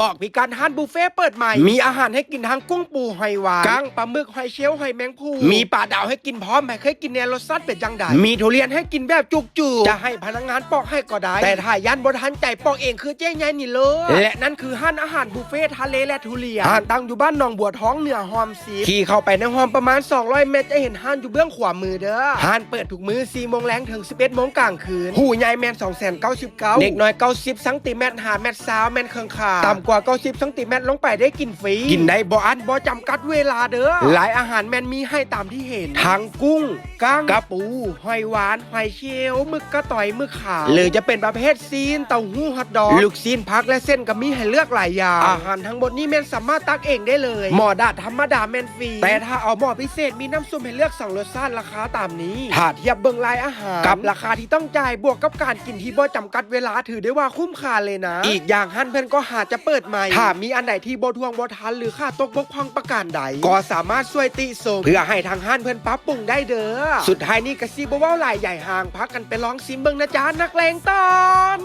ບອກພິກັດຮ້ານບຸບເຟເປີດໃໝ່ ມີອາຫານໃຫ້ກິນທັງກຸ້ງປູຫອຍຫວານ ກັ້ງ ປາໝຶກ ຫອຍເຊວ ຫອຍແມງພູ່ ມີປາດາວໃຫ້ກິນພ້ອມ ໃຜເຄີຍກິນແດ່ ລົດຊາດເປັນຈັ່ງໃດ? ມີທຸລຽນໃຫ້ກິນແບບຈຸກໆ ຈະໃຫ້ພະນັກງານປອກໃຫ້ກໍໄດ້ ແຕ່ຖ້າຢ້ານບໍ່ທັນໃຈ ປອກເອງຄືເຈ້ໃຫຍ່ນີ້ເລີດ. ແລະນັ້ນຄືຮ້ານອາຫານບຸບເຟທະເລ ແລະ ທຸລຽນ. ຮ້ານຕັ້ງຢູ່ບ້ານໜອງບົວທອງ ເໜືອຮ່ອມສິບ ຂີ່ເຂົ້າໄປໃນຮ່ອມປະມານສອງຮ້ອຍແມັດ ຈະເຫັນຮ້ານຢູ່ເບື້ອງຂວາມືເດີ້. ຮ້ານເປີດທຸກມື້ ສີ່ໂມງແລງເຖິງສິບເອັດໂມງກາງຄືນ. ຜູ້ໃຫຍ່ແມ່ນສອງແສນເກົ້າສິບເກົ້າ ເດັກນ້ອຍເກົ້າສິບຊັງຕີແມັດ ຫາແມັດຊາວແມ່ນເຄິ່ງຄາ. ຕ່ຳກວ່າເກົ້າສິບຊັງຕີແມັດລົງໄປໄດ້ກິນຟຣີ ກິນໄດ້ບໍ່ອັ້ນ ບໍ່ຈຳກັດເວລາເດີ້. ລາຍອາຫານແມ່ນມີໃຫ້ຕາມທີ່ເຫັນ ທັງກຸ້ງ ກັ້ງ ກະປູ ຫອຍຫວານ ຫອຍເຊວ ໝຶກກະຕອຍ ໝຶກຂາວ ຫຼືຈະເປັນປະເພດຊີ້ນ ເຕົ້າຫູ້ ຮອດດອກ ລູກຊີ້ນ ຜັກ ແລະ ເສັ້ນກໍມີໃຫ້ເລືອກຫຼາຍຢ່າງ. ອາຫານທັງໝົດນີ້ແມ່ນສາມາດຕັກເອງໄດ້ເລີຍ. ໝໍ້ດາດທຳມະດາແມ່ນຟຣີ ແຕ່ຖ້າເອົາໝໍ້ພິເສດມີນ້ຳຊຸບໃຫ້ເລືອກສອງລົດຊາດ ລາຄາຕາມນີ້. ຖ້າທຽບເບິ່ງລາຍອາຫານກັບລາຄາທີ່ຕ້ອງຈ່າຍ ບວກກັບການກິນທີ່ບໍ່ຈຳກັດເວລາ ຖືໄດ້ວ່າຄຸ້ມຄ່າເລີຍນະ. ອີກຢ່າງຮ້ານເພິ່ນກໍຫາຈະເປີດໃໝ່ ຖ້າມີອັນໃດທີ່ບໍ່ທ່ວງບໍ່ທັນ ຫຼືຂາດຕົກບົກຜ່ອງປະການໃດ ກໍສາມາດຊ່ວຍຕິຊົມ ເພື່ອໃຫ້ທາງຮ້ານເພິ່ນປັບປຸງໄດ້ເດີ້. ສຸດທ້າຍນີ້ກໍຊິບໍ່ເວົ້າຫຼາຍໃຫຍ່ຫາງ ພາກັນໄປລອງຊິມເບິ່ງນະຈ້າ ນັກແລງຕອນ.